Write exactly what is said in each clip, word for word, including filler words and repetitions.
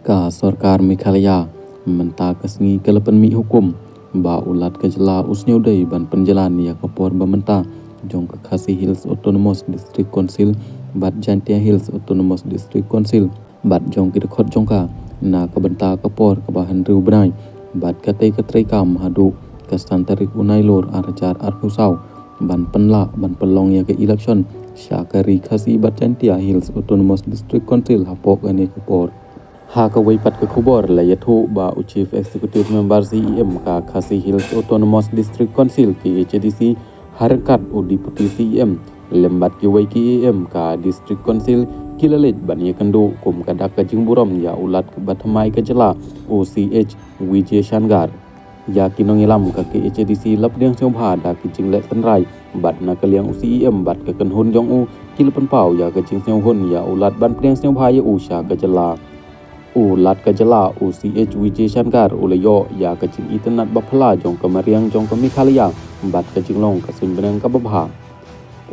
Ka sorkar Meghalaya mynta ka sngi ka la pynmih hukum ba u Lat ka jylla u sngewdei ban pynjlan ïa ka por ba mynta jong ka Khasi Hills Autonomous District Council bad Jaintia Hills Autonomous District Council bad jong ki dkhot jong ka na ka bynta ka por kaba hynriew bnai bad katei ka treikam haduh ka san tarik u Nailur ar hajar arphew saw ban pynlah ban pynlong ïa ka election sha ka Ri Khasi bad Jaintia Hills Autonomous District Council hapoh kane ka por. Ha kawei pat ka khubor la ïathuh ba u Chief Executive Member C E M ka Khasi Hills Autonomous District Council K H A D C ha ryngkat u Deputy C E M lem bad kiwei ki E M ka District Council ki la leit ban ïakynduh kum ka dak ka jingburom ïa u Lat ba thymmai ka jylla u C H Vijay Shankar. Ïa ki nongïalam ka K H A D C la pdiang sngewbha da ki jingleh tynrai bad na ka liang u C E M bad ka kynhun jong u ki la pynpaw ïa ka jingsngewhun ïa u Lat ban pdiang sngewbha ïa u sha ka jylla. U Lat ka jylla u C H Vijay Shankar u la ïoh ïa ka jingitynnad ba phylla jong ka mariang jong ka Meghalaya bad ka jinglong ka suiñ bneng kaba bha.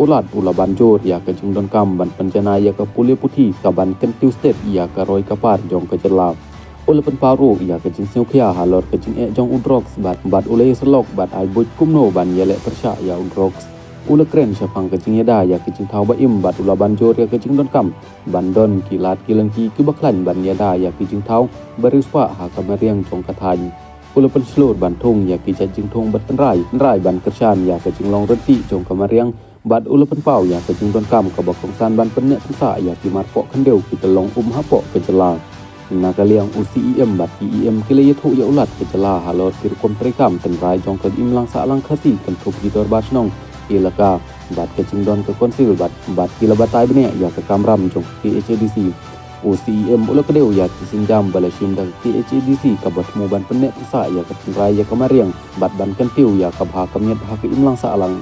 U Lat u la ban jur ïa ka jingdonkam ban pynjanai ïa ka pule puthi kaban kyntiew stet ïa ka roi ka par jong ka jylla. U la pynpaw ruh ïa ka jingsngewkhia halor ka jingeh jong u drugs bad bad u la ïasyllok bad ai buit kumno ban ïaleh pyrshah ïa u drugs. U la kren shaphang ka jingïada ïa ka jingthaw ba im bad u la ban jur ïa ka jingdonkam ban don ki lad ki lynti kiba khlaiñ ban ïada ïa ki jingthaw ba riewspah ha ka mariang jong ka thaiñ. U la pynshlur ban thung ïa ki jait jingthung ba tynrai tynrai ban kyrshan ïa ka jinglong ryntih jong ka mariang bad u la pynpaw ïa ka jingdonkam kaba kongsan ban pynneh pynsah ïa ki marpoh khyndew ki tyllong um hapoh ka jylla. Na ka liang u C E M bad ki E M ki la ïathuh ïa u Lat ka jylla halor ki rukom treikam tynrai jong ka imlang sahlang Khasi kynthup ki dorbar shnong, elaka bad ka jingdon ka council bad bad ki la batai bniah ïa ka kamram jong ka K H A D C. U C E M u la kdew ïa ki sienjam ba la shim da ka K H A D C kaba thmu ban pynneh pynsah ïa ka tynrai ïa ka mariang bad ban kyntiew ïa ka bha ka miat ha ka imlang sahlang.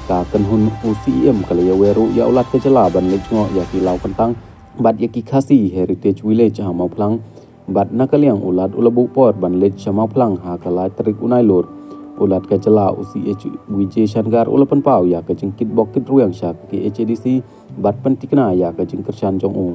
Ka kynhun u C E M ka la ïawer ruh ïa u Lat ka jylla ban leit jngoh ïa ki law kyntang bad ïa ki Khasi Heritage Village ha Mawphlang. Bad na ka liang u Lat u la buh por ban leit sha Mawphlang ha ka lai tarik u Nailur. U Lat ka jylla u C H Vijay Shankar u la pynpaw ïa ka jingkitbok kitrwiang sha ka K H A D C bad pynthikna ïa ka jingkyrshan jong u.